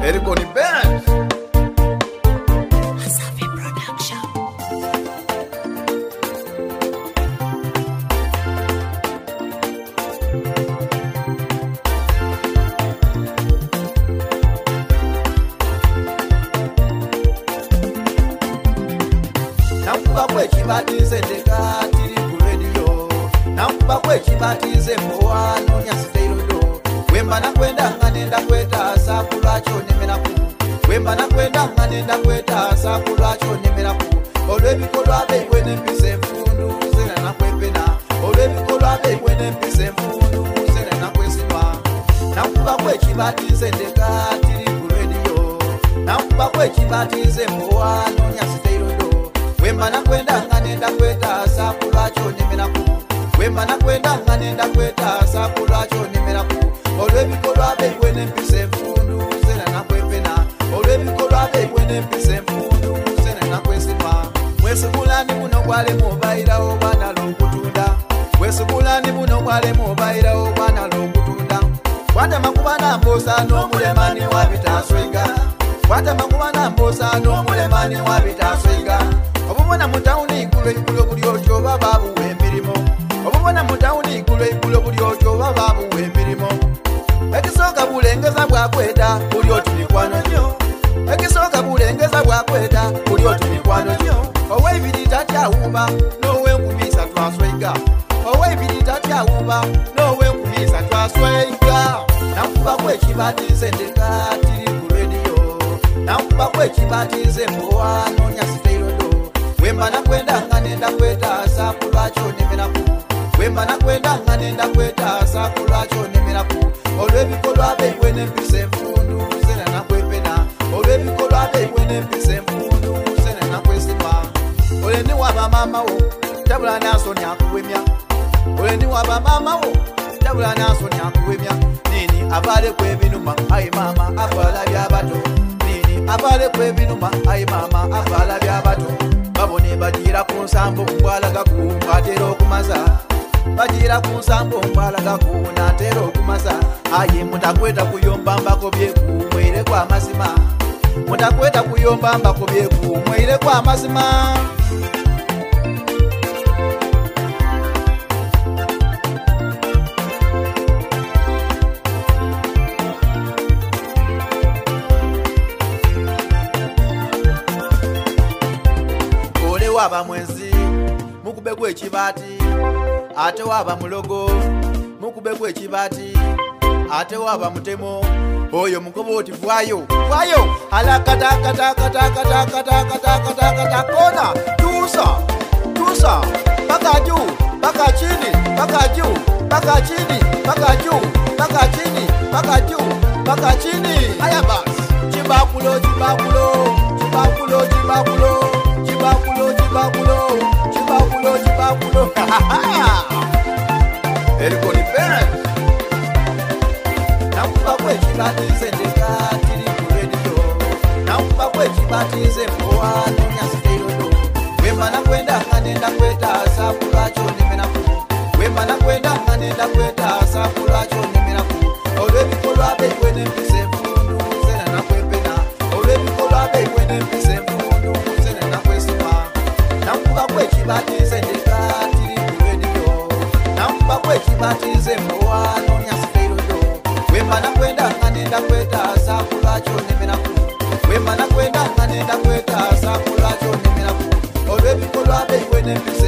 Erikoni Band. Asafi Production. Nankubako ekibatize ndeka tiri ku rediyo, nankubako ekibatize mbowa nonya siteirodo. Wemba nakwenda nga nenda kwetaasa, ku lwaki onemeraku? Wemba nakwenda nga nenda kwetaasa, ku lwaki onemeraku? Olw'ebikolwa byaibwe n'empisa enfundu zena nakwepena, olw'ebikolwa byaibwe n'empisa enfundu zena nakwesinwa. Nankubako ekibatize ndeka tiri ku rediyo, nankubako ekibatize mbowa nonya siteirodo. Wemba nakwenda nga nenda kwetaasa, ku lwaki onemeraku? Wemba nakwenda nga nenda kwetaasa, ku lwaki onemeraku? Olw'ebikolwa byaibwe n'empisa enfundu zena nakwepena, olw'ebikolwa byaibwe n'empisa enfundu zena nakwesinwa. Mwesigulani buno bwalemu obayirawo bwanala okutunda, mwesigulani buno bwalemu obayirawo bwanala okutunda. Bwatema kuba nambuusa n'omulemani wabitaswega, bwatema kuba nambuusa n'omulemani wabitaswega. Obubona mu tawuni igulo igulo buli otyo oba babuwa emirimu, obubona mu tawuni igulo igulo buli otyo oba babuwa emirimu. Ekisooka bulengeza bwakweta buli oti mikwano gyo, ekisooka bulengeza bwakweta buli oti mikwano gyo. Ow'ebiri tatyawuba n'ow'enkumi isatu aswega, ow'ebiri tatyawuba n'ow'enkumi isatu aswega. Nankubako ekibatize ndeka tiri ku rediyo, nankubako ekibatize mbowa nonya siteirodo. Wemba nakwenda nga nenda kwetaasa, ku lwaki onemeraku? Wemba nakwenda nga nenda kwetaasa, ku lwaki onemeraku? Olw'ebikolwa byaibwe n'empisa enfundu zena nakwepena, olw'ebikolwa byaibwe n'empisa enfundu zena nakwesinwa. Ole ni waba maama wo tabula nansoni akuwemya, ole ni waba maama wo tabula nansoni akuwemya. Nini avaleku ebinuma ayi maama avala byabato, nini avaleku ebinuma ayi maama avala byabato. Babone bagira ku nsambo mbwalagaku mbwatera okumaza, bagira ku nsambo mbwalagaku natera okumaza. Aye mutakweta kuyomba mbako byeku amazima, mutakweta kuyomba mbako byeku amazima. Ole waba mwenzi mukubegwa ekibaati, ate waba mulogo mukubegwa ekibaati, ate waba mutemo oyo mukoba oti vwayo vwayo. Alakatakatakatakatakatakatakatakata kona tusa tusa paka juu paka chini paka juu paka chini paka juu paka chini paka juu paka chini. Haya basi, chibakulo chibakulo chibakulo chibakulo chibakulo chibakulo chibakulo chibakulo. Erikoni Band. Nankubako ekibatize ndeka tiri ku rediyo, nankubako ekibatize mbowa nonya siteirodo. Wemba nakwenda nga nenda kwetaasa, ku lwaki onemeraku? Wemba nakwenda nga nenda kwetaasa, ku lwaki onemeraku? Olw'ebikolwa byaibwe n'empisa enfundu zena nakwepena, olw'ebikolwa byaibwe n'empisa enfundu zena nakwesima. Nankubako ekibatize ndeka tiri ku rediyo, nankubako ekibatize mbowa nonya siteirodo. Wemba nakwenda nga nenda kwetaasa, ku lwaki onemeraku? Wemba nakwenda nga nenda kwetaasa, ku lwaki onemeraku? Olw'ebikolwa byaibwe n'empisa